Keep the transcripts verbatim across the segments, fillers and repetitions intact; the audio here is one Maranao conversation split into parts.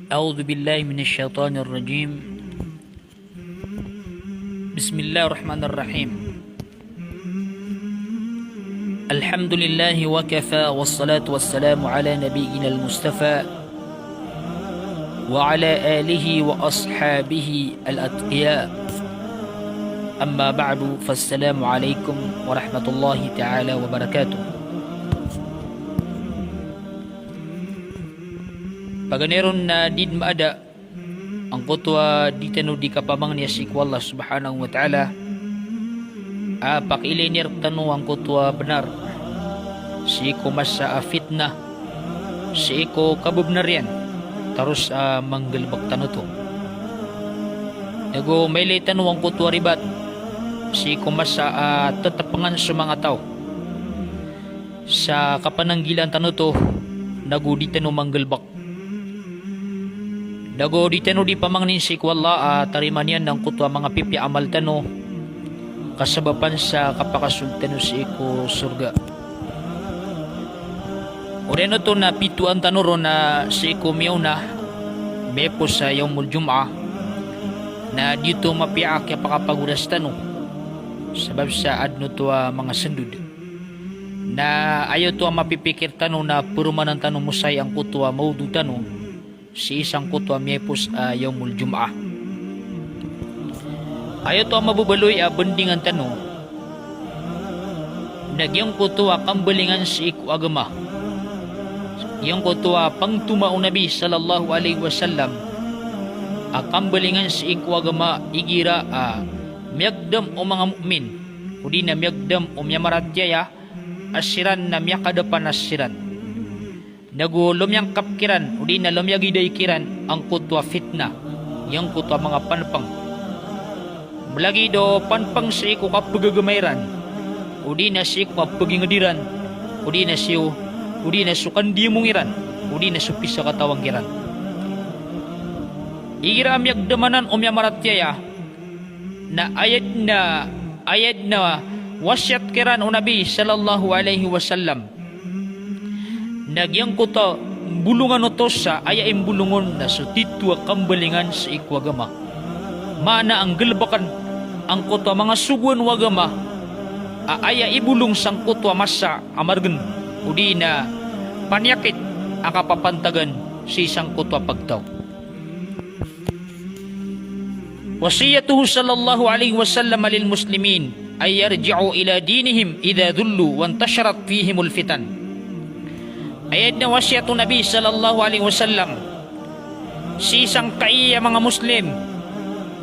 أعوذ بالله من الشيطان الرجيم. بسم الله الرحمن الرحيم. الحمد لله وكفى، والصلاة والسلام على نبينا المصطفى وعلى آله وأصحابه الأتقياء. أما بعد، فالسلام عليكم ورحمة الله تعالى وبركاته. Paganay ron na di dn maada angkoto a di tano di kapamangniya sii ko Allah subhanahu wa ta'ala, a pakiilay niyan rktano angkoto a bnar sii ko masa a fitnah, sii ko kababnar iyan, taros a manggalbk tano oto. Nago mailay tano angkoto a ribat sii ko masa a ttpngan so manga taw sa kapananggilaan tano oto, nago di tano manggalbk. Nago di tano di pamangnin sii ko Allah a tarimaan iyan angkoto a manga pipiya a amal tano, kasabapan sa kapakasold tano sii ko sorga. Oriyan oto na pitoan tano ron a sii ko miyaona, miyapos a Yawmul Jum'ah, na di oto mapiya a kiyapakapagodas tano, sabap sa adn oto a manga sndod. Na aya oto a mapipikir tano na paromanan tano mosay angkoto a mawdo tano sii sangkoto a miyapos a Yawmul Jum'ah. Aya oto a mababaloy a bandingan tano na giyangkoto a kambalingan sii ko agama, giyangkoto a pangtoma o Nabi sallallahu alaihi wasallam a kambalingan sii ko agama, igira a miyagdam o manga mu'min, odi na miyagdam o miyamaratiyaya a siran na miyakadapanas siran. Nago lomiyangkap kiran, odi na lomiyagiday kiran angkoto a fitnah, giyangkoto a manga panpng. Malagid o panpng sii ko kapagagama iran, odi na sii ko kapagingd iran, odi na sii, odi na so kandiyamong iran, odi na so pisakatawang iran. Igira a miyagdam anan o miyamaratiyaya, na aya dn a, aya dn a wasiyat kiran o Nabi sallallahu alaihi wasallam na giyangkoto a bolongan oto sa aya imbolong on na so tito a kambalingan sii ko agama. Maana a nggalbkn angkoto a manga sogoan o agama a aya ibolong sangkoto a masa a margn, odi na paniyakit a kapapantagan sii sangkoto a pagtaw. Wasiyatuhu sallallahu alaihi wasallam lil muslimin an yarji'u ila dinihim idha dhullu wantasharat fihimul fitan. Aya dn a wasiyat o Nabi sallallahu alaihi wasallam sii sangkai a manga Muslim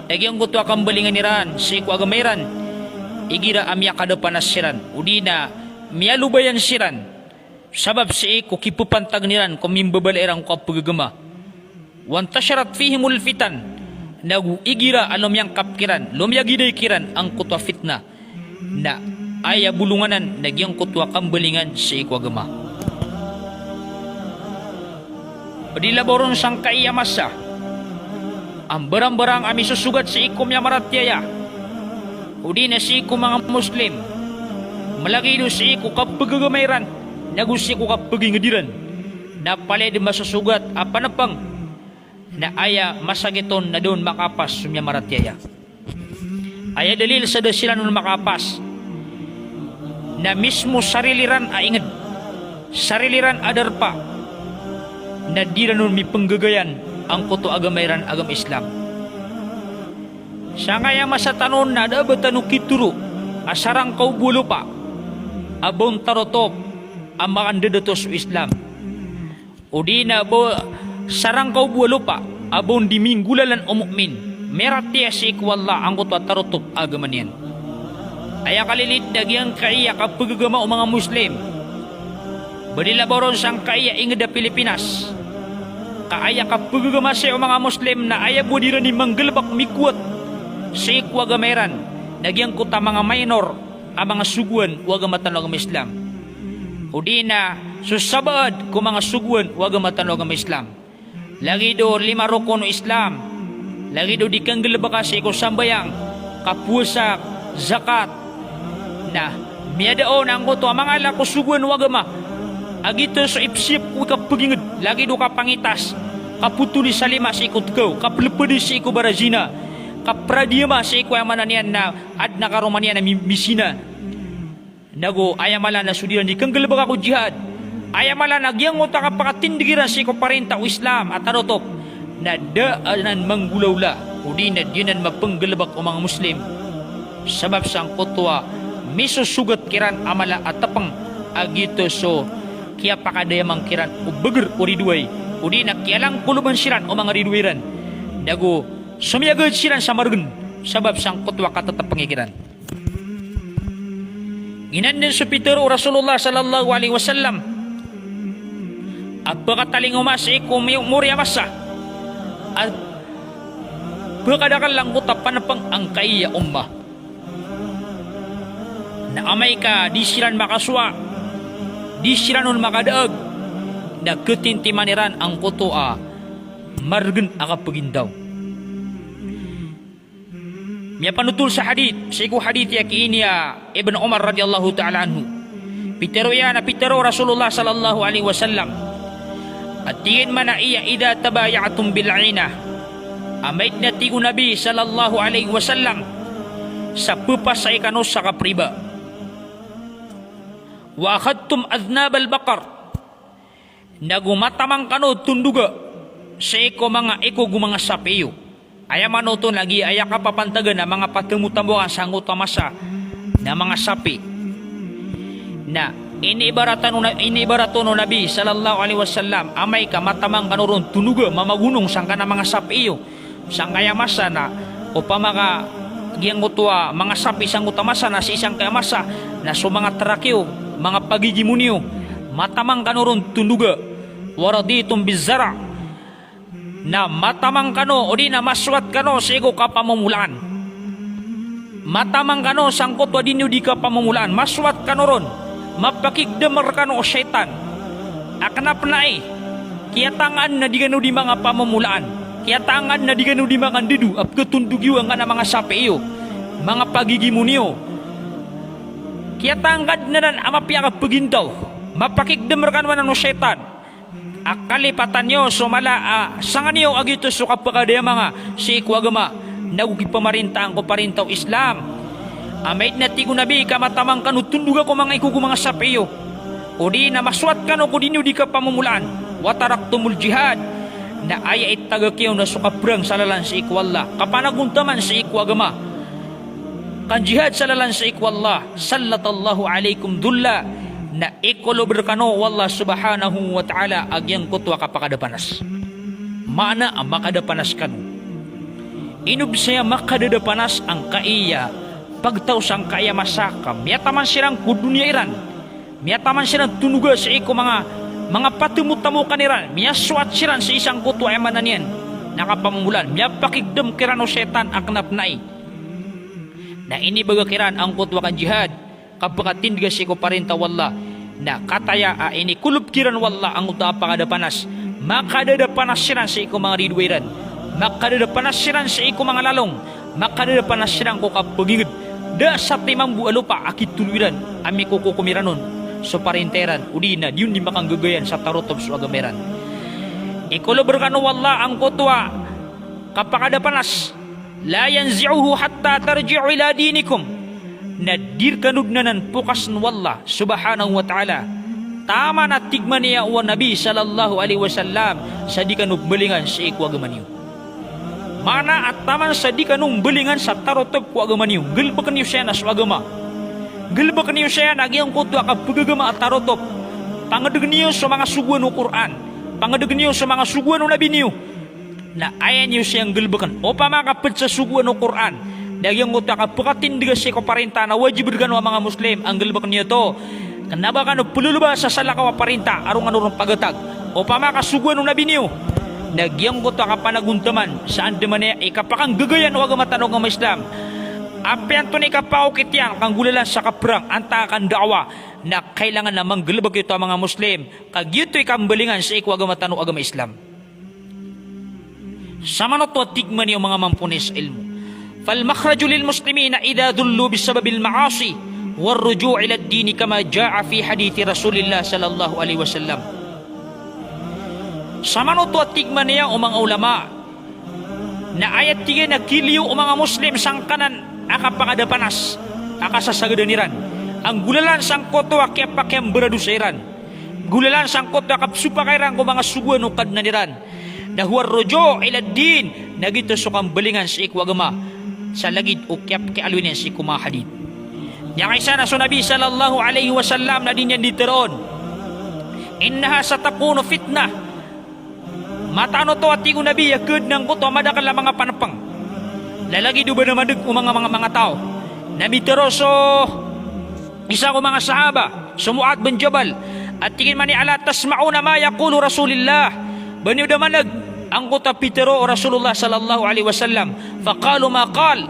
a giyangkoto a kambalingan iran sii ko agama iran, igira a miyakadapanas siran, odi na miyalobayan siran, sabap sii ko kipapantagn iran ko mimbabaloy iran ko kapagagama. Wantasharat fihimul fitan, nago igira a lomiyangkap kiran, lomiyagiday kiran angkoto a fitnah, na aya bolong anan na giyangkoto a kambalingan sii ko agama. Pd i labaw ron sangkai a masa a mbarangbarang a misosogat sii ko miyamaratiyaya, odi na sii ko manga Muslim, malagid o sii ko kapagagama iran, nago sii ko kapagingd iran, na palaya dn masosogat a panpng, na aya masakit on na da on makaapas so miyamaratiyaya. Aya dalil sa da siran on makaapas na mismo sarili ran a ingd, sarili ran a darpa, na di ran on mipenggagayan angkoto a agama iran a agama Islam. Sangkaya masa tano na da a ba tano kitoro a sarangkaw bo a lopa a ba on tarotop a makandadato so Islam. Odi na ba sarangkaw bo a lopa a ba on di minggolalan o mu'min, miyaratiyaya sii ko Allah angkoto a tarotop a agama niyan. Aya kalilid na giyangkai a kapagagama o manga Muslim, pd i labaw ron sangkai a ingd a Pilipinas, ka aya kapagagama sii o manga Muslim na aya bo a di ran di manggalbk, mikowat sii ko agama iran na giyangkoto a manga minor a manga sogoan o agama tano a agama Islam, odi na so sabaad ko manga sogoan o agama tano a agama Islam. Lagid o lima rokon o Islam, lagid o di kanggalbka sii ko sambayang, kapowasa, zakat. Na miyada on angkoto a manga ala ko sogoan o agama a giyoto so ipsiyap ko kapagingd, lagid o kapangitas, kapotoli sa lima sii ko tkaw, kaplepedi sii ko barazina, kapradiya ma sii ko aya maana niyan na adn a karoma niyan a mi-, mizina. Nago aya mala na so dii ran di kanggalebeka ko jihad. Aya mala na giyangkoto a kapakatindeg iran sii ko parinta o Islam a tarotop na da anan manggolawla, odi na di anan mapenggalebek o manga Muslim. Sabap sangkoto a misosogat kiran a mala a tepeng a giyoto so kiyapakadayamang kiran o beger o ridoay, odi na kiyalangkoloban siran o manga ridoay ran. Nago somiyagad siran sa margen, sabap sangkoto a katatepengi kiran. Giyanan den so pitero o Rasulullah sallallahu alaihi wasallam a pekatalingoma sii ko mi-, mori a masa a pekadakel angkoto a panepeng angkaya ummah. Na amay ka di siran makasowa, di siran on makadaeg, na ketintiman iran angkoto a margen a kapegintaw. Miyapanotol sa hadith, sii ko hadith a kiini a Ibn Umar radhiyallahu ta'ala anhu. Pitero iyan a pitero o Rasulullah sallallahu alaihi wasallam a tig iyan man a iya, "Idha tabaya'tum bil 'inah." Amay den a tig o Nabi sallallahu alaihi wasallam sa pepasai kano sa kapriba. "Wa akhadhtum adhnabal baqar." Nago matamang kano tondoga sii ko manga ikog o manga sapi iyo. Aya maana oto na giya aya kapapantagan a manga patemotamokan sangkoto a masa na manga sapi. Na iniibaratan o na-, iniibaratan o Nabi sallallahu alaihi wasallam, amay ka matamang kano ron tondoga, mamagonong sangkanan a manga sapi iyo. Sangkaya masa na opama ka giyangkoto a manga sapi sangkoto a masa na sii sangkaya masa na so manga trak iyo, manga pagigimon iyo, matamang kano ron tondoga. Wa raditum biz zara'. Na matamang kano, odi na masowat kano sii ko kapamomolaan. Matamang kano sangkoto a di niyo di kapamomolaan. Masowat kano ron. Mapakigdam rekano o shaytan a kena penai. Kiyatangan na di kano di manga pamomolaan. Kiyatangan na di kano di manga ndedo a peketondogi iyo angkanan a manga sapi iyo, manga pagigimon iyo. Kiyatangan na nan a mapiya a kapegintaw. Mapakigdam rekano anan o shaytan a kalipatan iyo so mala a sanga niyo a giyoto so kapekadayamanga sii ko agama, nago kipamarintaan ko parinta o Islam. Amay den a tig o Nabi ka matamang kano tondoga ko manga ikog o manga sapi iyo, odi na masowat kano ko di niyo di kapamomolaan. Wa taraktumul jihad. Na aya itagak iyo na so kaperang sa lalan sii ko Allah, kapanagontaman sii ko agama. Kanjihad sa lalan sii ko Allah, sallatallahu alaikum dhulla, na ikolob rekano o Allah subhanahu wa ta'ala a giyangkoto a kapakadapanas. Maana a makadapanas kano. Ino bes aya makadadapanas angkaya pagtaw sangkaya masa ka miyataman siran ko doniya iran. Miyataman siran tondoga sii ko manga, manga patemotamokan iran. Miyasowat siran sii sangkoto a aya maana niyan na kapamomolaan. Miyapakigdam kiran o shaytan a kena penai. Na inibagak iran angkoto a kanjihad, kapekatindega sii ko parinta o Allah. Na kataya a inikolob kiran o Allah angkoto a pakadapanas. Makadadapanas siran sii ko manga ridoay iran. Makadadapanas siran sii ko manga lalong. Makadadapanas siran ko kapeginged. Da satiman bo a lopa a kitolo iran a mikokokom iran on so parinta iran, odi na di on di makanggagayan sa tarotop so agama iran. Ikolob rekano o Allah angkoto a kapakadapanas. La yanzi'uhu hatta tarji'u ila dinikum. Na di rekano den anan pokasen o Allah subhanahu wa ta'ala taman a tig mambo a Nabi sallallahu alaihi wasallam sa di kano mbalingan sii ko agama niyo. Maana a taman sa di kano mbalingan sa tarotop ko agama niyo. Nggalebeken iyo saya na so agama. Nggalebeken iyo saya na giyangkoto a kapegagama a tarotop. Pangedegen iyo so manga sogoan o Qur'an. Pangedegen iyo so manga sogoan o Nabi niyo. Na aya niyo saya nggalebeken. Opama ka ped sa sogoan o Qur'an na giyangkoto a kapekatindega sii ko parinta na wajib rekano a manga Muslim a nggalebeken iyo oto. Kena ba kano peloloba sa salakaw a parinta a rongan o ron pagatag. Opama ka sogoan o Nabi niyo na giyangkoto a kapanagontaman sa andamanaya i kapakanggagayan o agama tano a agama Islam. Apiya antonaa i kapaokit iyan, kanggolalan sa kaperang, antaa ka nda'wa, na kailangan a manggalebek iyo oto a manga Muslim. Ka giyoto i kambalingan sii ko agama tano a agama Islam. Samanoto a tig mambo o manga mamponis a ilmo. Fal makhraju lil muslimina idha dhullu bisababil ma'asi war ruju' ila ad-dini kama ja'a fi hadithi Rasulillah sallallahu alaihi wasallam. Samanoto a tig man iyan o manga ulama na aya tig iyan a kiliyo o manga Muslim sangkanan a kapakadapanas a kasasagadan iran, a nggolalan sangkoto a kiyapakiyambaradosa iran, nggolalan sangkoto a kapsopaka iran ko manga sogoan o Kadnan iran, na huwa ar-ruju' ila ad-din, na giyoto so kambalingan sii ko agama, sa lagid o kiyapkiyaaloy niyan sii ko manga hadith. Miyakaisa na so Nabi sallallahu alaihi wasallam na di niyan di tharoon, "Innaha satakunu fitnah." Mataan oto a tig o Nabi a khadn angkoto a madakel a manga panpeng. Lalagid o ba na mandeg o manga, manga, manga taw. Na mitharo so isa ko manga sahaba, so Muadh bin Jabal, a tig iyan man i, "Ala tasma'una ma yaqulu Rasulillah?" Ba niyo da mandeg angkoto a pitharo o Rasulullah sallallahu alaihi wasallam? Faqalu ma qal.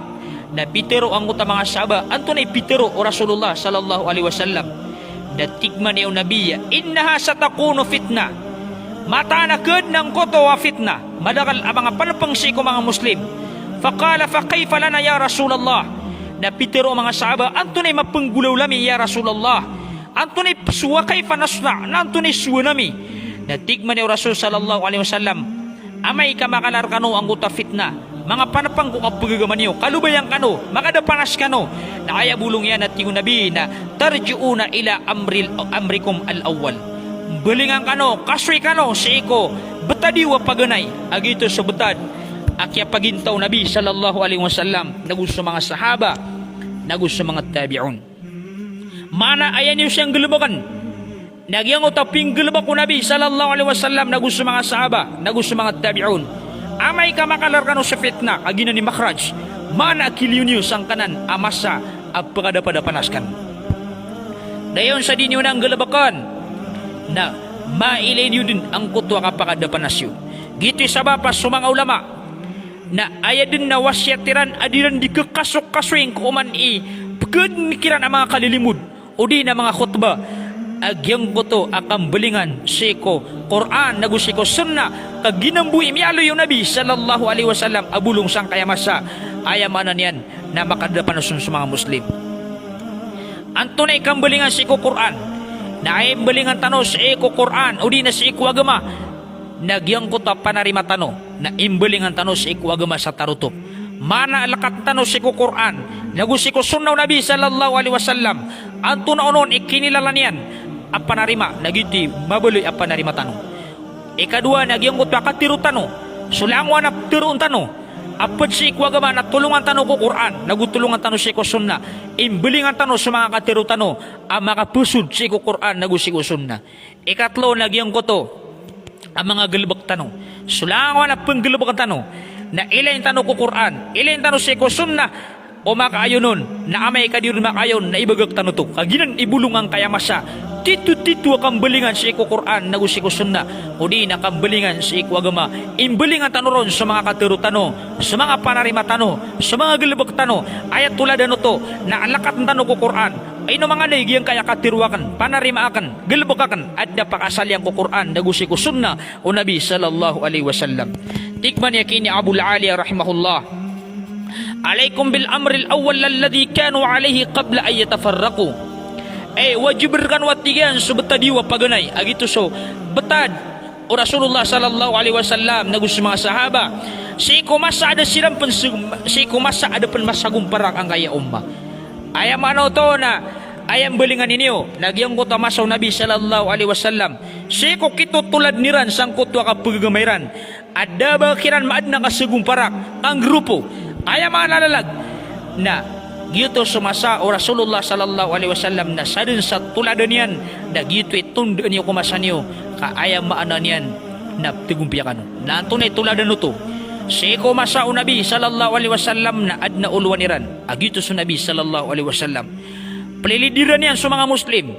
Na pitharo angkoto a manga sahaba, antonaa i pitharo o Rasulullah sallallahu alaihi wasallam? Na tig man iyan o Nabi a, "Innaha satakunu fitnah." Mataan a khadn angkoto a fitnah, madakel a manga panpeng sii ko manga Muslim. Faqala, "Fa kaifa lana ya Rasulullah?" Na pitharo o manga sahaba, "Antonaa i mapenggolawla ami ya Rasulullah? Antonaa i, so wa kaifa nasna', na antonaa i sowan ami?" Na tig man iyan o Rasul sallallahu alaihi wasallam, "Amay ka makala rekano angkoto a fitnah, manga panpeng ko kapagagama niyo, kalobayan kano, makadapanas kano, na aya bolong iyan," a tig o Nabi, na "tarji'una ila amril, amrikum al-awwal." Mbalingan kano, kasoy kano sii ko betad iyo a paganay, a giyoto so betad a kiyapagintaw o Nabi sallallahu alaihi wasallam, nago so manga sahaba, nago so manga tabi'un. Maana aya niyo siyan galebeken. Na giyangkoto a pinggalebek o Nabi sallallahu alaihi wasallam, nago so manga sahaba, nago so manga tabi'un. Amay ka makala rekano so fitnah, a giyanan i makhraj. Maana a kiliyo niyo sangkanan a masa a pekadapadapanasan. Dayon sa di niyo nan galebeken, na mailay niyo den angkoto a kapakadapanas iyo. Giyoto i sabap a so manga ulama na aya den a wasiyat iran a di ran di kekasokasoy ko oman i pekhadn kiran a manga kalilimod, odi na manga khutbah, a giyangkoto a kambalingan sii ko Qur'an nago sii ko sunnah, ka ginambo i miyaaloy o Nabi sallallahu alaihi wasallam a bolong sangkaya masa, aya maana niyan na makadapanas on so manga Muslim. Antonaa i kambalingan sii ko Qur'an? Na aya imbalingan tano sii ko Qur'an, odi na sii ko agama, na giyangkoto a panarima tano, na imbalingan tano sii ko agama sa tarotop. Maana a lekat tano sii ko Qur'an, nago sii ko sunnah o Nabi sallallahu alaihi wasallam, antonaa onon i kinilala niyan a panarima, na giyoto i mabaloy a panarima tano. Ikadowa na giyangkoto a katharo tano, so langowan a tharoon tano a ped sii ko agama na tolongan tano ko Qur'an, nago tolongan tano sii ko sunnah. Imbalingan tano so manga katharo tano a makapesod sii ko Qur'an, nago sii ko sunnah. Ikatlo na giyangkoto a manga galebek tano. So langowan a penggalebeken tano na ilayin tano ko Qur'an, ilayin tano sii ko sunnah, o makaayon on, na amay ka di ron makaayon, na ibagak tano oto. Ka giyanan i bolong angkaya masa, titotito a kambalingan sii ko Qur'an, nago sii ko sunnah, odi na kambalingan sii ko agama. Imbalingan tano ron so manga katharo tano, so manga panarima tano, so manga galebek tano, aya toladan oto, na lekat tano ko Qur'an. Ino manga lay giyangkaya katharo aken, panarima aken, galebek aken, aden a pakasaliyan ko Qur'an, nago sii ko sunnah o Nabi sallallahu alaihi wasallam. Tig man iyan kini Abul Aliya rahimahullah, "Alaikum bil amril awwal alladhi kanu alaihi qabla an yatafarraqu." Ay, wajib rekano a tig iyan so betad iyo a paganay, a giyoto so betad o Rasulullah sallallahu alaihi wasallam, nago so manga sahaba, sii ko masa a da siran pen, sii ko masa a da pen masagomparak angkaya ummah. Aya maana oto na, aya mbalingan niyo, na giyangkoto a masa o Nabi sallallahu alaihi wasallam, sii ko kitotoladn iran sangkoto a kapagagama iran, a da ba kiran maaden a kasagomparak, kanggrupo. Aya maana lalag na giyoto so masa o Rasulullah sallallahu alaihi wasallam na saden sa toladan iyan, na giyoto i tondaan iyo ko masa niyo, ka aya maana niyan na ptagompiya kano. Na antonaa i toladan oto? Sii ko masa o Nabi sallallahu alaihi wasallam na aden a olowan iran, a giyoto so Nabi sallallahu alaihi wasallam. Plilidiran iyan so manga Muslim.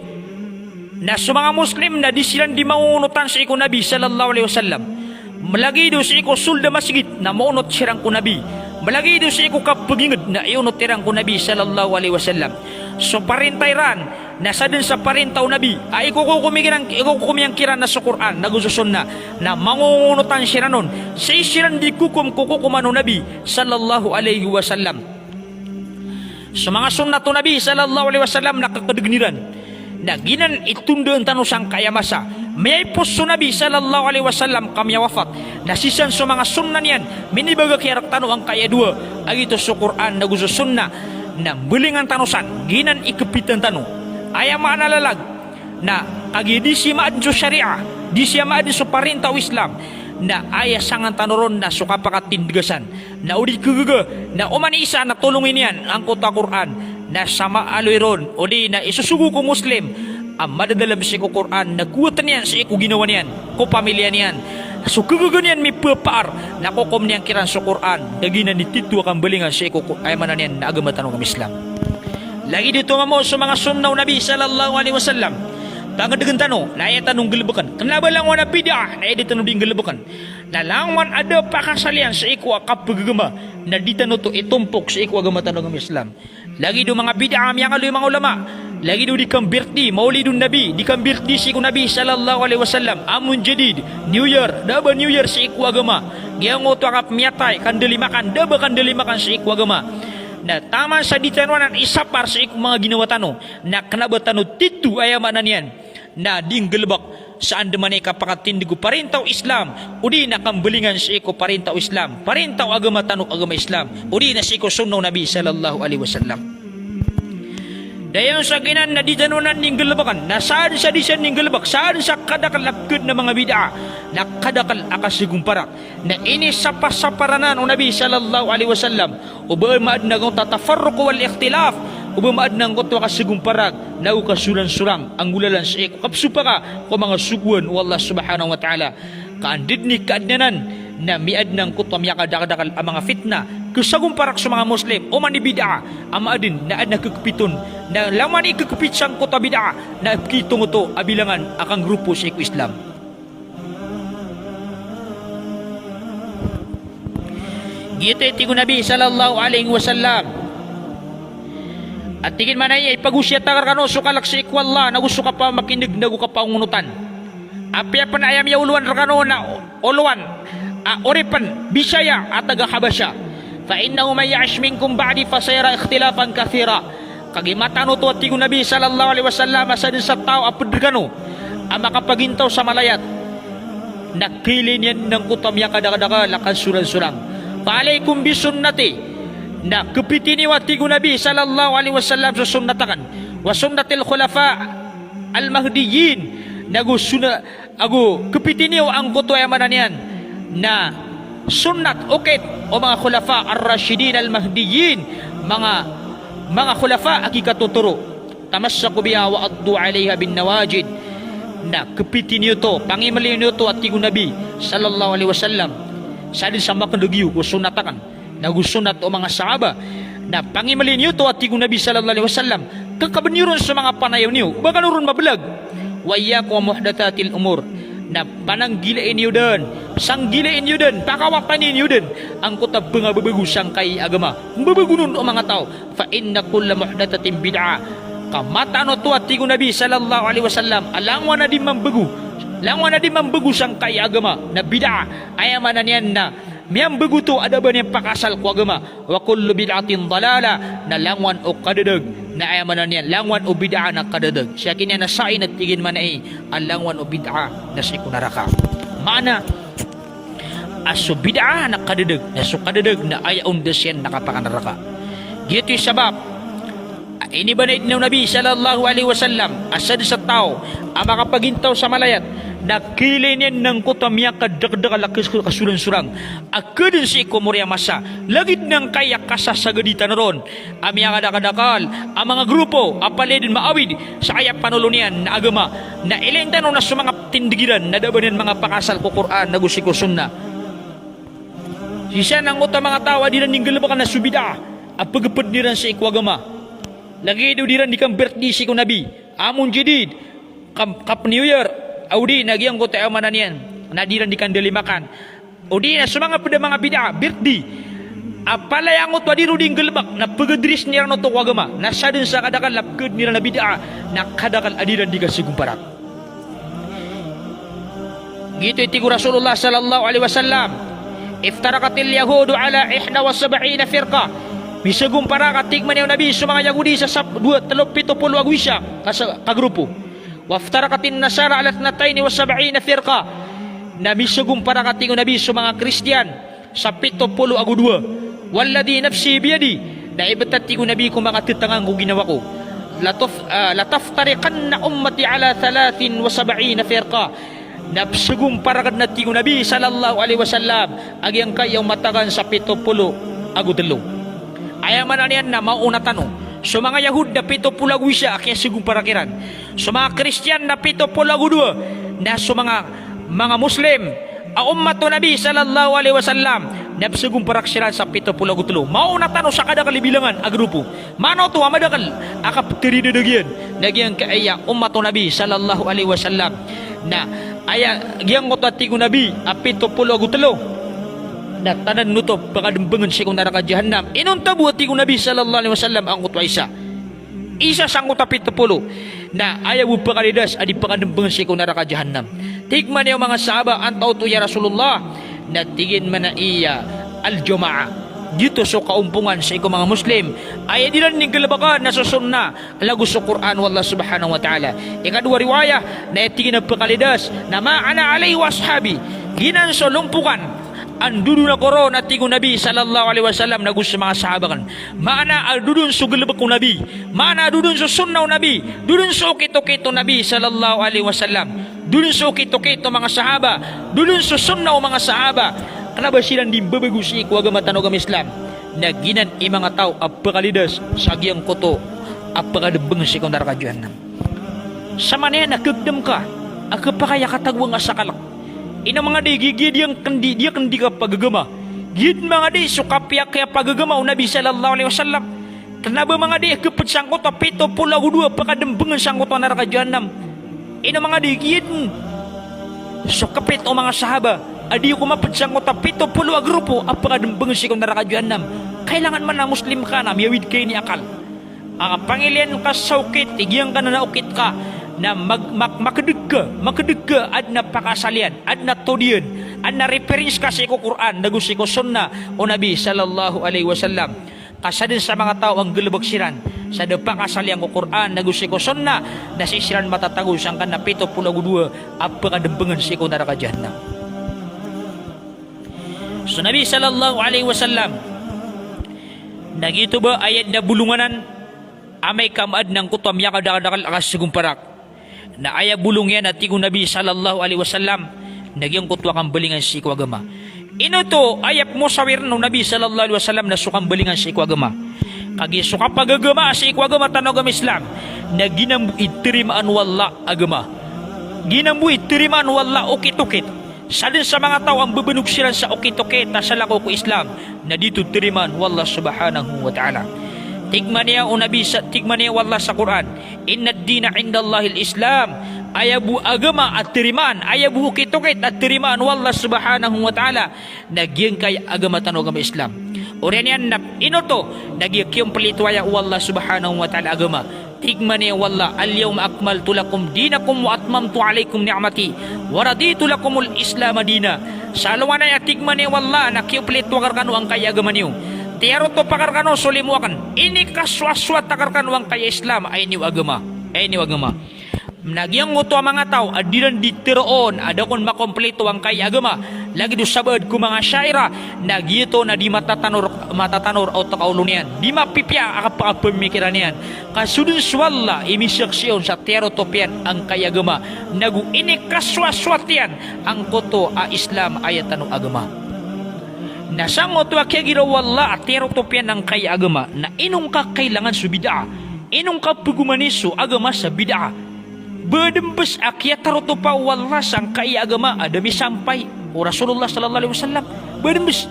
Na so manga Muslim na di siran di mangongonotan sii ko Nabi sallallahu alaihi wasallam. Malagid o sii ko soled a masgit na maonot siran ko Nabi. Malagid o sii ko kapaginged na ionot iran ko Nabi sallallahu alaihi wasallam. So parinta iran na saden sa parinta o Nabi a ikokokom iran, ikokokom iyan kiran na so Qur'an nago so sunnah, na mangongonotan siran on. Sii siran di kokom ko kokoman o Nabi sallallahu alaihi wasallam. So manga sunnat o Nabi sallallahu alaihi wasallam na kakedegen iran. Na giyanan i tondaan tano sangkaya masa. Miyaipos so Nabi sallallahu alaihi wasallam ka miyawafat. Na sii san so manga sunnah niyan, minibagak iyan rktano angkaya dowa, a giyoto so Qur'an ago so sunnah. Na mbalingan tano san, giyanan i khapitan tano. Aya maana lalag, na kagiya di siya maaden so sharia, di siya maaden so parinta o Islam, na aya sangan tano ron na so kapakatindega san. Na o di khagaga, na oman i isa na tolongi niyan angkoto a Qur'an, na sa maaloy ron, o di na isosogo ko Muslim a madadalam sii ko Qur'an, na kowaten iyan sii ko ginawa niyan, ko pamilya niyan. So khagaga niyan mipepaar, na kokom niyan kiran so Qur'an, da giyanan i tito a kambalingan sii ko, ko, aya maana niyan na agama tano a agama Islam. Lagid oto mambo so manga sunnah o Nabi sallallahu alaihi wasallam. Pangedegen tano, na aya tano nggalebeken. Kena ba langowan a bid'ah, na aya di tano di nggalebeken. Na langowan a da pakasaliyan sii ko a kapagagama, na di tano oto itompok sii ko agama tano a agama Islam. Lagid o manga bid'ah a miyangaloy o manga ulama. Lagid o di kambirthday, Maulidun Nabi, di kambirthday sii ko Nabi sallallahu alaihi wasallam, Amun Jadid, New Year, da ba New Year sii ko agama. Giyangkoto a kapmiyatay, kandalimakan, da ba kandalimakan sii ko agama. Na taman sa di tano anan isapar sii ko manga ginawa tano, na kena ba tano tito, aya maana niyan na di nggalebek sa andamanaya i kapakatindeg o parinta o Islam, o di na kambalingan sii ko parinta o Islam, parinta o agama tano a agama Islam, o di na sii ko sunnah o Nabi sallallahu alaihi wasallam. Dayan sa giyanan na di tano anan di nggalebeken, na sadn sa di san di nggalebek, sadn sa kadakel a pkhaadn a manga bid'ah, na kadakel a kasagomparak. Na inisapar-sapar anan o Nabi sallallahu alaihi wasallam, o ba maaden angkoto a tafarruq wal ikhtilaf, o ba maaden angkoto a kasagomparak, nago kasorangsorang a nggolalan sii ko kapsopaka ko manga sogoan o Allah subhanahu wa ta'ala. Ka anda den i kaaden anan, na miyaden angkoto a miyakadakdakel a manga fitnah, kasagomparak so manga Muslim, oman i bid'ah a maaden, na aden a khakpit on, na langowan i khakpit sangkoto a bid'ah, na pkitong oto a bilangan a kanggrupo sii ko Islam. Giyoto i tig o Nabi sallallahu alaihi wasallam. A tig iyan, maana iyan, ipagosiyat akn rkano so kalk sii ko Allah, nago so kapamakineg, nago kapangonotan. Apiya pen aya miyaolowan rkano na olowan a oripen, bisaya a taga Habasha. Fa innahu man ya'ish minkum ba'di fasayara ikhtilafan kathira. Kagiya mataan oto, a tig o Nabi sallallahu alaihi wasallam, a sadn sa taw a ped rkano a makapagintaw sa malayat, na khailay niyan angkoto a miyakadakdakel a kasorangsorang. Fa alaikum bi sunnati. Na khapiti niyo, a tig o Nabi sallallahu alaihi wasallam, so sunnat akn. Wa sunnatil khulafa al mahdiyyin. Nago sunna-, ago khapiti niyo angkoto, aya maana niyan na sunnat, okit o manga khulafa ar-rashidin al-mahdiyyin, manga, manga khulafa a kikatotoro. Tamassaku biha wa addu alaiha bin nawajid. Na khapiti niyo oto, pangimeli niyo oto, a tig o Nabi sallallahu alaihi wasallam. Sadn sa makndeg iyo ko sunnat akn, nago sunnat o manga sahaba. Na pangimeli niyo oto, a tig o Nabi sallallahu alaihi wasallam, kakabn iyo ron so manga panayaw niyo, ba kano ron mablag. Wa iyyakum wa muhdathatil umur. Na pananggilai niyo den, sanggilai niyo den, pakawatani niyo den angkoto a pngababago sangkai a agama. Mbabago on o manga taw. Fa inna kulla muhdathatin bid'ah. Ka mataan oto, a tig o Nabi sallallahu alaihi wasallam, a langowan a di mambago, langowan a di mambago sangkai a agama na bid'ah. Aya maana niyan na miyambago oto a da a ba niyan pakaasal ko agama. Wa kullu bid'atin dalalah, na langowan o kadadag, na aya maana niyan, langowan o bid'ah na kadadag. Sii ki An-Nasa'i na tig iyan, maana iyan a langowan o bid'ah na sii ko naraka. Maana a so bid'ah na kadadag, na so kadadag na aya ondas iyan na kapakanaraka. Giyoto i sabap a inibanay den o Nabi sallallahu alaihi wasallam a sadn sa taw a makapagintaw sa malayat na khailay niyan angkoto a miyakadakdakel a kas-, kasorangsorang a khaadn sii ko mori a masa, lagid angkaya kasasagadi tano ron a miyakadakdakel a manga grupo a palaya den maawid sa aya panolon iyan na agama. Na ilayin tano na so manga tindeg iran na da a ba niyan manga pakaasal ko Qur'an nago sii ko sunnah. Sii san angkoto a manga taw a di iran di nggalebeken na so bid'ah a pagped iran sii ko agama. Lagid o di iran di kambirthday sii ko Nabi, Amun Jadid, kam-, Kap New Year, a o di na giyangkoto a aya maana niyan na di iran di kandalimakan. O di na so manga ped a manga bid'ah, birthday a palaya angkoto a di ron di nggalebek na pagadrisen iran oto ko agama, na sadn sa kadakel a pkhaadn iran a bid'ah, na kadakel a di iran di kasagomparak. Giyoto i tig o Rasulullah sallallahu alaihi wasallam, "Iftaraqatil yahudu ala ihda wa sab'ina firqah." Misagompara ka, tig man iyan o Nabi, so manga Yahudi sa sap-, dowa, telo, pito polo ago isa ka sa-, ka grupo. Waftaraqatin nasara ala thnatayn wa sab'ina firqa. Na misagompara ka, tig o Nabi, so manga Kristiyan sa pito polo ago dowa. Walladhi nafsi biyadihi, na ibt a, tig o Nabi, ko makatetangan ko ginawa ko, latuf-, ah, lataftariqanna ummati ala thalathin wa sab'ina firqa. Na pzagompara ka dn, a tig o Nabi sallallahu alaihi wasallam, a giyangkaya omat akn sa pito polo ago telo. Aya maana niyan na maona tano. So manga Yahud na pito polo ago isa a kiyasagompara kiran. So manga Kristiyan na pito polo ago dowa. Na so manga, manga Muslim a ummat o Nabi sallallahu alaihi wasallam na pzagompara siran sa pito polo ago telo. Maona tano sa kadakl i bilangan a grupo. Maana oto a madakl a kaptaridadag iyan na giyangkaya ummat o Nabi sallallahu alaihi wasallam. Na aya giyangkoto a tig o Nabi a pito polo ago telo na tanan oto a pkadmbngn sii ko naraka jahannam. Inonta bo, a tig o Nabi sallallahu alaihi wasallam, angkoto a isa. Isa sangkoto a pito polo. Na aya bo pkalidas a di pkadmbngn sii ko naraka jahannam. Tig man iyan o manga sahaba, antaa oto ya Rasulullah? Na tig iyan man a iya, al-jamaah. Giyoto so kaompongan sii ko manga Muslim. Aya di ran nggalbka na so sunnah, lago so Qur'an o Allah subhanahu wa ta'ala. Ikadowa riwayah, na aya tig iyan a pkalidas na ma ana alaihi wa ashabi. Giyanan so lompokan a ndodon ako ron, a tig o Nabi sallallahu alaihi wasallam, nago so manga sahaba akn. Maana a dodon so galbk o Nabi. Maana a dodon so sunnah o Nabi. Dodon so okit-okit o Nabi sallallahu alaihi wasallam. Dodon so okit-okit o manga sahaba. Dodon so sunnah o manga sahaba. Kna ba siran di mbabago sii ko agama tano a agama Islam. Na giyanan i manga taw a pkalidas sa giyangkoto a pkadmbngn sii ko naraka jahannam. Samanaya na kagdam ka a kapakay a katagowang a sakalk. Ino manga di, gi-, gi-, di akn di, di akn di kapagagama. Giya dn manga di so kapiya, kiyapagagama o Nabi sallallahu alaihi wasallam. Kna ba manga di a kapd sangkoto a pito polo ago dowa a pkadmbngn sangkoto a naraka jahannam. Ino manga di, giya dn so kapit o manga sahaba a di ko mapd sangkoto a pito polo a grupo a pkadmbngn sii ko naraka jahannam. Kailangan man a Muslim ka na miyawid ka ini akal. A kapangiln ka sa okit, tig iyan ka na okit ka, na mag-, mak-, makdg ka, makdg ka, adn a pakaasal iyan, adn a tod iyan, adn a reference ka sii ko Qur'an, nago sii ko sunnah o Nabi sallallahu alaihi wasallam. Ka sadn sa manga taw a nggalbk siran sa da pakaasal iyan ko Qur'an, nago sii ko sunnah, na sii siran matatago sangkanan a pito polo ago dowa a pkadmbngn sii ko naraka jahannam. So Nabi sallallahu alaihi wasallam, na giyoto ba aya dn a bolong anan, amay ka maadn angkoto a miyakadakdakl a kasagomparak. Na aya bolong iyan a tig o Nabi sallallahu alaihi wasallam, na giyangkoto a kambalingan sii ko agama. Ino oto aya pmosawirn o Nabi sallallahu alaihi wasallam na so kambalingan sii ko agama? Kagiya so kapagagama sii ko agama tano a agama Islam, na giyanan bo i tarimaan o Allah a agama. Giyanan bo i tarimaan o Allah a okit-okit. Sadn sa manga taw a mbabanog siran sa okit-okit a salakaw ko Islam, na di oto tarimaan o Allah subhanahu wa ta'ala. Tig man iyan o Nabi sa, tig man iyan o Allah sa Qur'an, "Innad dina indallahil Islam." Aya bo agama a tarimaan, aya bo okit-okit a tarimaan o Allah subhanahu wa ta'ala, na giyangkaya agama tano a agama Islam. Oriyan iyan na ino oto? Na giya kiyomplito aya o Allah subhanahu wa ta'ala a agama. Tig man iyan o Allah, "Al-yawma akmaltu lakum dinakum wa atmamtu alaykum ni'mati wa raditu lakumul Islama dina." Sa alongan aya, tig man iyan o Allah, na kiyomplito akn rkano angkaya agama niyo. Tiyarotopa akn rkano so limo akn. Inikasowasowat akn rkano angkaya Islam a iniyo agama. A iniyo agama. Na giyangkoto a manga taw a di ran di tharoon a da kon makomplito angkaya agama, lagid o sabaad ko manga Asha'irah, na giyoto na di matatanor, matatanor a oto ka olo niyan, di mapipiya a kapakapamikiran iyan. Ka so dn so Allah i misaksi on sa tiyarotop iyan angkaya agama, nago inikasowasowat iyan angkoto a Islam a aya tano a agama. Na sangkoto a kiyagiraw o Allah a tiyarotop iyan angkaya agama, na ino ngka kailangan so bid'ah? Ino ngka pagomani so agama sa bid'ah? Badmbs a kiyatarotopa o Allah sangkaya agama a da misampay o Rasulullah sallallahu alaihi wasallam. Badmbs.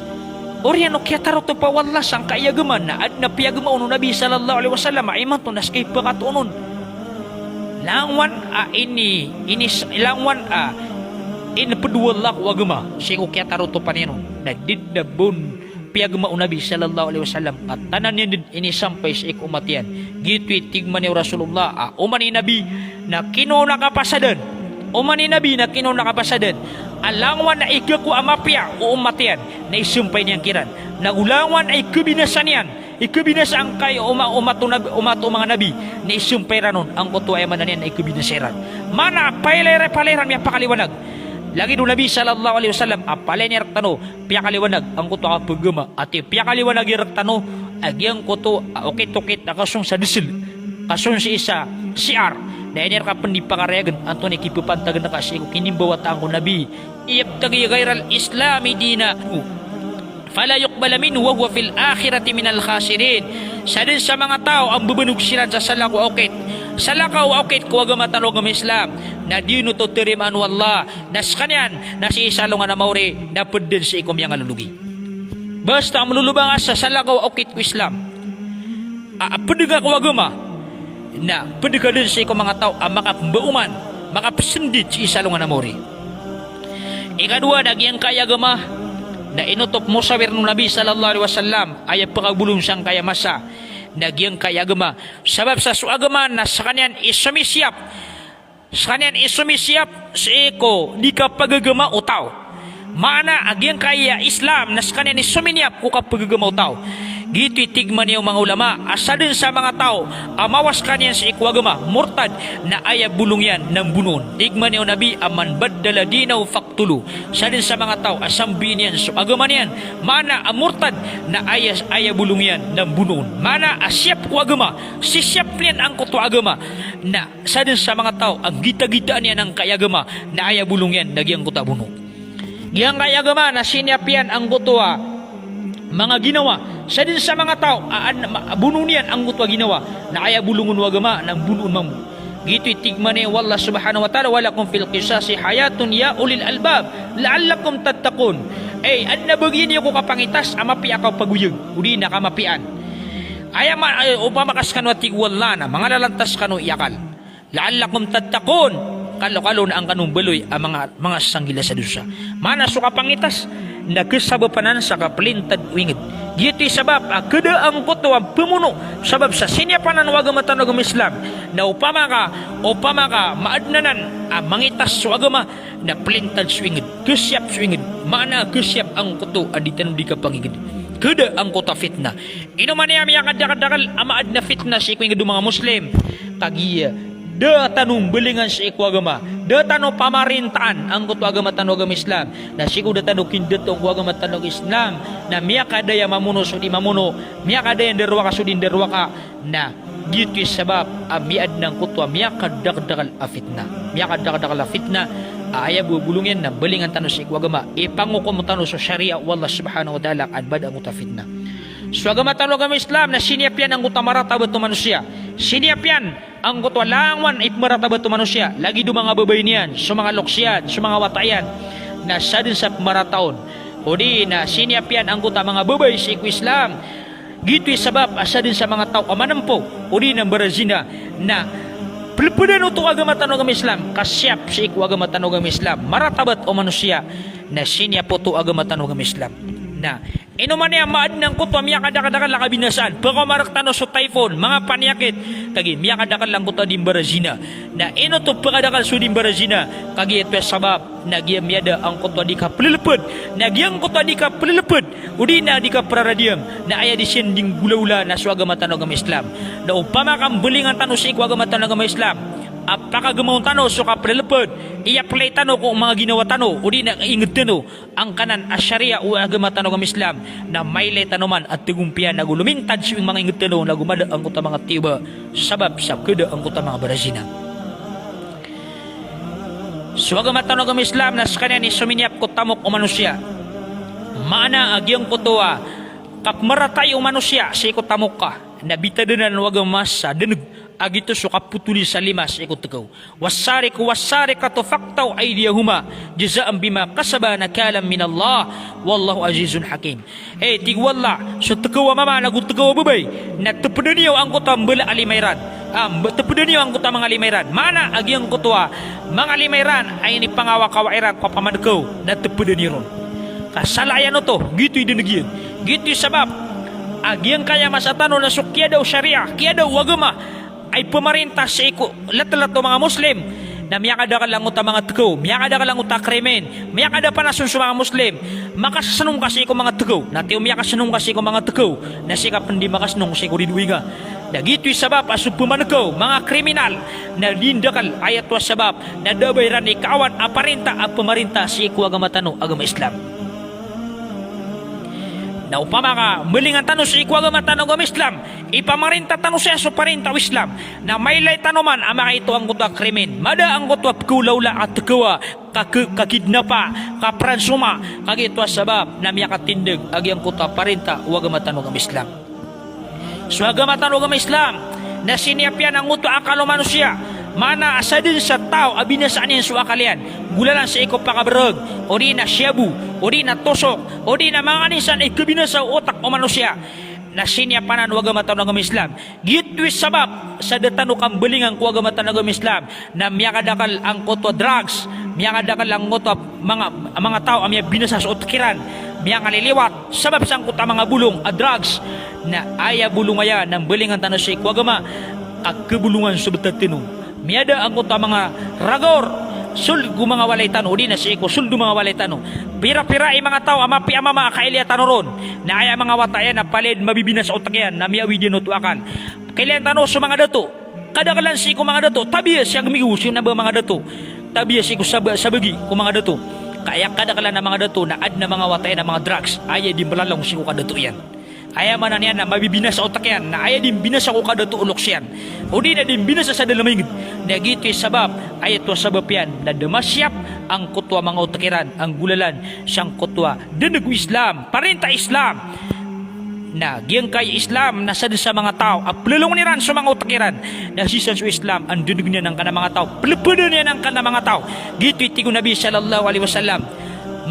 Oriyan o kiyatarotopa o Allah sangkaya agama na adn a piyagama on o Nabi sallallahu alaihi wasallam a imanto na ska i pkatoon on. Langowan a ini, ini s-, langowan a inpd o Allah ko agama sii ko kiyatarotopa niyan on. Na di dn a ba on piyagama o Nabi sallallahu alaihi wasallam a tanan iyan dn inisampay sii ko omat iyan. Giyoto i tig man iyan o Rasulullah a oman i Nabi na kinoona kapasadan. Oman i Nabi na kinoona kapasadan a langowan a igago a mapiya o omat iyan na isampay niyan kiran. Nago langowan a ikabinasa niyan ikabinasa angkai o ma-, o mato nabi, o mato manga nabi, na isampay iran on angkoto a aya maana niyan na ikabinasa iran. Maana a palaya iran, palaya iran miyapakaliwanag. Lagid o Nabi sallallahu alaihi wasallam a palaya niyan rktano piyakaliwanag angkoto a kapagagama, ati piyakaliwanag iyan rktano a giyangkoto a okit-okit a kasong sa desel, kasong sii sa shi'ar, na aya niyan rka pn di pakarayagen antonaa i kipepantagan rka sii ko kinimbawataan ko Nabi, yabtaghi ghairal Islami dina, fala yuqbala minhu wa huwa fil akhirati minal khasirin. Sadn sa manga taw a mbebenog siran sa salakaw a okit, salakaw a okit ko agama tano a agama Islam, na di on oto tarimaan o Allah, na skaniyan na sii sa alongan a maori, na pd dn sii ko miyangalologi. Basta a mlolobang ka sa salakaw a okit ko Islam, a, a pd ka ko agama, na pd ka dn sii ko manga taw a makapmbaoman, makapsndit sii sa alongan a maori. Ikadowa na giyangkai a agama na inotop, mosawir o Nabi sallallahu alaihi wasallam, aya pkabolong sangkai a masa, na giyangkai a agama. Sabap sa so agama na skaniyan i somisiyap, skaniyan i somisiyap sii ko di kapagagama o taw. Maana a giyangkai a Islam na skaniyan i sominiyap ko kapagagama o taw. Giyoto i tig mambo o manga ulama a sadn sa manga taw a mawas skaniyan sii ko agama, murtad, na aya bolong iyan na mbonoon. Tig mambo o Nabi a man baddala dinahu faqtuluh. Sadn sa manga taw a sambiin iyan so agama niyan, maana a murtad, na aya, aya bolong iyan na mbonoon. Maana a siyap ko agama, sisiyap niyan angkoto a agama, na sadn sa manga taw a gitagitaan iyan angkai a agama, na aya bolong iyan na giyangkoto a bono. Giyangkai a agama na siniyap iyan angkoto a manga ginawa. Sadn sa manga taw a, an-, ma-, bonoon iyan angkoto a ginawa, na aya bolong o agama na mbonoon mambo. Giyoto i tig mambo o Allah subhanahu wa ta'ala, "Wa lakum fil qisasi hayatun ya ulil albab, la'allakum tattaqun." Ay, adn a bagian iyo ko kapangitas a mapiya a kapagoyag, odi na kamapiyaan. Aya ma-, ay, opama ka skano a tig o Allah na mangalalantas kano i akal. "La'allakum tattaqun." Kalokalo na angkano mbaloy a manga, manga sanggila sa dosa. Maana so kapangitas na kasabapan anan sa kaplintad o ingd. Giyoto i sabap a kada angkoto a pemono, sabap sa siniyap anan o agama tano a agama Islam. Na opama ka, opama ka maadn anan a mangitas so agama, na plintad so ingd, kasiyap so ingd. Maana kasiyap angkoto a di tano di kapangingd. Kada angkoto a fitna. Ino man i miyakadakdakl a maadn a fitna sii ko ingd o manga Muslim? Kagiya da tano mbalingan sii ko agama, da tano pamarintaan angkoto a agama tano a agama Islam. Na sii ko da tano kindatoon ko agama tano a Islam, na miyakadaya mamono so di mamono, miyakadaya ndarowaka so di ndarowaka. Na giyoto i sabap a miyaadn angkoto a miyakadakdakl a fitna. Miyakadakdakl a fitna a aya bo a bolong iyan na mbalingan tano sii ko agama, ipangokom tano so shariah o Allah subhanahu wa ta'ala, ka an ba da angkoto a fitna. So agama tano a agama Islam na siniyap iyan angkoto a maratabat o manosiya. Siniyap iyan angkoto a langowan i pmaratabat o manosiya, lagid o manga babay niyan, so manga loks iyan, so manga wata iyan. Na sadn sa pmarata on, odi na siniyap iyan angkoto a manga babay sii ko Islam. Giyoto i sabap a sadn sa manga taw a manmpo, odi na mbarazina, na plpdan oto o agama tano a agama Islam, ka siyap sii ko agama tano a agama Islam, maratabat o manosiya, na siniyap oto o agama tano a agama Islam. Na ino man i maadn angkoto a miyakadakdakl a kabinasaan, pkaoma rktano so typhoon, manga paniyakit, kagiya miyakadakl angkoto a di mbarazina. Na ino oto pkadakl so di mbarazina? Kagiya oto i sabap na giya miyada angkoto a di kaplplpd, na giyangkoto a di kaplplpd, odi na di kapraradiyam, na aya di siyan di nggolaola na so agama tano a agama Islam. Na opama ka mbalingan tano sii ko agama tano a agama Islam a pakagamaon tano so kaplplpd, i-apply tano ko manga ginawa tano, odi na ingd tano, angkanan a shariah o agama tano a agama Islam, na mailay tano man a tgompiya nago lomintad so manga ingd tano, nago mada angkoto a manga tiyoba, sabap sa kada angkoto a manga barazina. So agama tano a agama Islam na skaniyan i sominiyap ko tamok o manosiya. Maana a giyangkoto a kapmaratai o manosiya sii ko tamok ka, na bitad anan o agama sa dneg, a giyoto so kapotoli sa lima sii ko tkaw. "Wassariqu wassariqatu faqta'u aydiyahuma jazaan bima kasaba nakalan minallah, wallahu azizun hakim." Hay, tig o Allah, so tkaw a mama nago tkaw a babay, na tpda niyo angkoto a mbala a lima iran. Ah, mb-, tpda niyo angkoto a manga lima iran. Maana a giyangkoto a manga lima iran a inipangawakawa iran ko pamadkaw, na tpda niyo ron. Ka sala iyan oto, giyoto i dneg iyan. Giyoto i sabap a giyangkaya masa tano na so kiyada o shariah, kiyada o agama, a ipmarinta sii ko latlat o manga Muslim, Na miyakadakel angkoto a manga tkaw, miyakadakel angkoto a krimen, miyakadapanason so manga Muslim. Makasnong ka sii ko manga tkaw, na tiyo miyakasnong ka sii ko manga tkaw, na sii ka pn di makasnong sii ko ridoay ka. Na giyoto i sabap a so pman kaw manga kriminal, na di ndakel, aya oto a sabap na da ba iran ikaawan a parinta a pamarinta sii ko agama tano, agama Islam. Na opama ka mbalingan tano sii ko agama tano, agama Islam, ipamarinta tano saya so parinta o Islam, na mailay tano man a makaito angkoto a krimen, mada angkoto a pkaolaola a tkaw a, ka, ka, kakidnapa, kapransoma, kagiya oto a sabap na miyakatindg a giyangkoto a parinta o agama tano, agama Islam. So agama tano, agama Islam, na siniyap iyan angkoto a akal o manosiya. Maana a sadn sa taw a binasaan iyan so akal iyan, golalan sii ko pakabrg, odi na shabu, odi na tosok, odi na manga anin san a ikabinasa o otak o manosiya. Na siniyap anan o agama tano, agama Islam. Giyoto i sabap sa da tano kambalingan ko agama tano, agama Islam, na miyakadakel angkoto a drugs, miyakadakel angkoto a manga, manga taw a miyabinasa so otak iran, miyangaliliwat sabap sangkoto a manga bolong a drugs. Na aya bolong aya na mbalingan tano sii ko agama, ka kabolongan so btad tano. Miyada angkoto a manga ragaor, sold ko manga walay tano, odi na sii ko sold o manga walay tano. Pira-pira i manga taw a mapiya a mama a kailaya tano ron. Na aya manga wata iyan na palaya dn mabibinasa otak iyan, na miyaawid iyan oto a akal. Kailaya tano so manga dato. Kadaklan sii ko manga dato, tabiya sii a gmigo sii na ba manga dato. Tabiya sii ko saba-, sabagi ko manga dato. Ka aya kadaklan a manga dato na adn a manga wata iyan a manga drugs. Aya di mbalalong sii ko kadato iyan. Aya maana niyan na mabibinasa otak iyan, na aya di mbinasa ko kadato o loks iyan. Odi na di mbinasa sa dalm a ingd. Na giyoto i sabap, aya oto a sabap iyan, na da masiyap angkoto a manga otak iran a nggolalan sangkoto a dn'g o Islam, parinta Islam. Na giyangkai a Islam na sadn sa manga taw a plalongon iran so manga otak iran. Na sii san so Islam a ndndgn iyan angkanan a manga taw, plpdn iyan angkanan a manga taw. Giyoto i tig o Nabi sallallahu alaihi wasallam,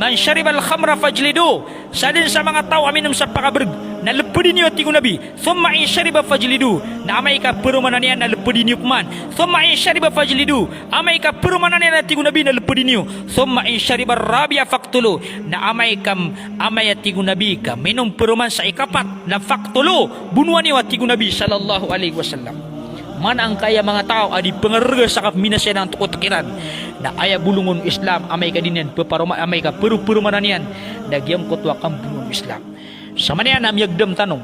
"Man sharibal khamra fajliduh." Sadn sa manga taw a minom sa pakabrg, na lpdi niyo, a tig o Nabi. "Thumma in shariba fajliduh." Na amay ka paromanan iyan na lpdi niyo pman. "Thumma in shariba fajliduh." Amay ka paromanan iyan, a tig o Nabi, na lpdi niyo. "Thumma in shariba rabi'a faqtuluh." Na amay ka, amay, a tig o Nabi, ka minom paroman sa ikapat, na faqtuluh, bonoa niyo, a tig o Nabi sallallahu alaihi wasallam. Maana angkaya manga taw a di pngarga sa kapminasa iran angkoto a otak iran. Na aya bolongon o Islam, amay ka di niyan pparoma-, amay ka paro-, paromanan iyan, na giyangkoto a kambolongon o Islam. Samanaya na miyagdam tano,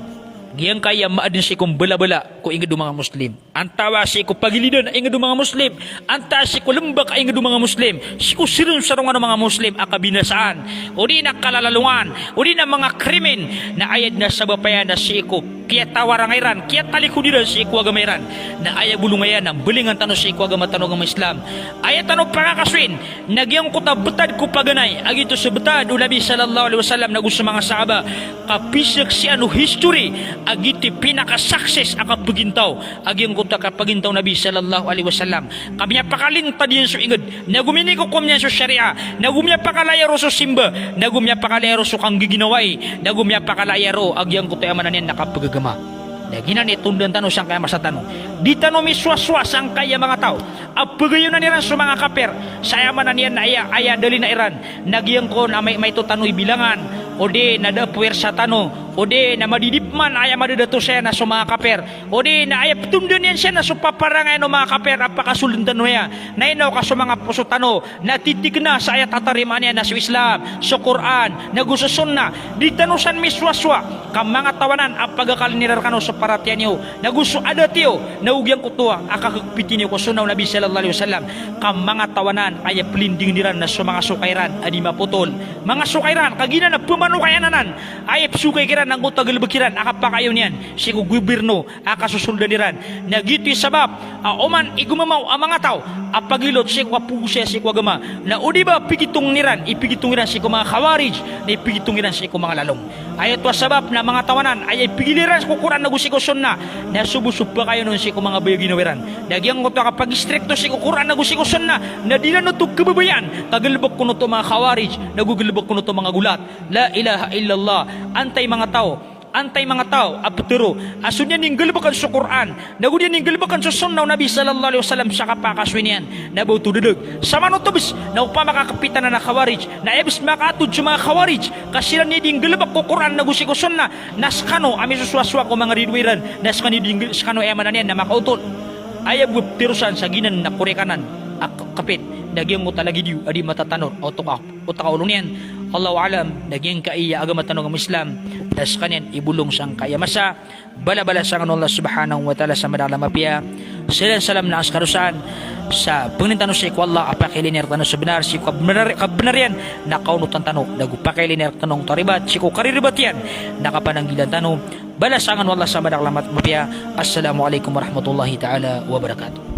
giyangkaya maadn sii ko mbalabala ko ingd o manga Muslim. Antaa sii ko pagilidan a ingd o manga Muslim. Antaa sii ko lmbak a ingd o manga Muslim. Sii ko sirn sarongan o manga Muslim a kabinasaan. Odi na kalalalongan. Odi na manga krimen. Na aya dn a sabap aya na sii ko kiyatawarang iran, kiyatalikod iran sii ko agama iran. Na aya bolong aya na mbalingan tano sii ko agama tano, agama Islam. Aya tano pakakasoyin na giyangkoto a btad ko paganay a giyoto so btad o Nabi sallallahu alaihi wasallam nago so manga sahaba. Kapisaksian o history a giyoto i pinaka-success a kapagintaw a giyangkoto a kapagintaw o Nabi sallallahu alaihi wasallam. Ka miyapakalintad iyan so ingd, nago minikokom niyan so sharia, nago miyapakalaya ron so simba, nago miyapakalaya ron so kanggiginawai, nago miyapakalaya ron a giyangkoto a aya maana niyan na kapagagama. Na giyanan i tondan tano sangkaya masa tano. Di tano misowasowa sangkaya manga taw a pagayonan iran so manga kapir sa aya maana niyan na aya, aya dalina iran. Na giyangkoto a amay, maito tano ibilangan, odi na da a puwersa tano, odi na madidip man aya madadato saya na so manga kapir, odi na aya ptondan iyan saya na so paparangayan o manga kapir a pakasoldn tano aya. Na ino ka so manga poso tano na titikna sa aya tatarimaan iyan na so Islam, so Qur'an, nago so Sunnah. Di tano san misowasowa ka manga taw anan a pagakaln iran rkano so paratiyaya niyo, nago so adat iyo, nago giyangkoto a kakagpiti niyo ko Sunnah o Nabi sallallahu alaihi wasallam. Ka manga taw anan a aya plindingn iran na so manga sokay ran a di mapotol. Manga sokay ran, ka giyanan a pmanokayan anan a aya psokay kiran angkoto a galbk iran a kapakayon iyan sii ko gobyerno a kasosoldan iran. Na giyoto i sabap a oman i gomamaw a manga taw a pagilot sii ko kapogosaya sii ko agama, na o di ba pigitong iran, ipigitong iran sii ko manga Khawarij, na ipigitong iran sii ko manga lalong. Aya oto a sabap na manga taw anan a aya ipigil iran ko Qur'an nago sii ko Sunnah, na so bo so pakayon on sii ko manga bayaginawai ran. Na giyangkoto a kapagistrikto sii ko Qur'an nago sii ko Sunnah, na di iran oto kababayaan ka galbk kon oto manga Khawarij, nago galbk kon oto manga gulat. La ilaha illallah. Antai manga taw, antai manga taw a ptero a so niyan di nggalbkn so Qur'an, nago di niyan di nggalbkn so Sunnah o Nabi sallallahu alaihi wasallam sa kapakasoy niyan, na ba oto dadag. Samanoto bs na opama ka kpit anan a Khawarij, na aya bs makaatod so manga Khawarij ka siran i di nggalbk ko Qur'an nago sii ko Sunnah, na skano a misosowasowa ko manga ridoay ran, na skano i di nggal-, skano aya maana niyan na makaotol. Aya bo a ptero san sa giyanan na korek anan. a k-, kapit, na giyangkoto a lagid iyo a di matatanod o tokak o takaolon iyan. Allahu a'lam, na giyangkaya agama tano a agama Islam, na skaniyan i bolong sangkaya masa, balabalasan kano o Allah subhanahu wa ta'ala sa madakl a mapiya. Salam, salam na askarosaan sa pangnin tano sii ko Allah a pakiilay niyan rktano sa bnar, sii ko kabnar, kabnar iyan na kaonotan tano, nago pakiilay niyan rktano sa ribat, sii ko kariribat iyan na kapananggilaan tano. Balasan kano o Allah sa madakl a mat-, mapiya. Assalamu alaikum warahmatullahi ta'ala wabarakatuh.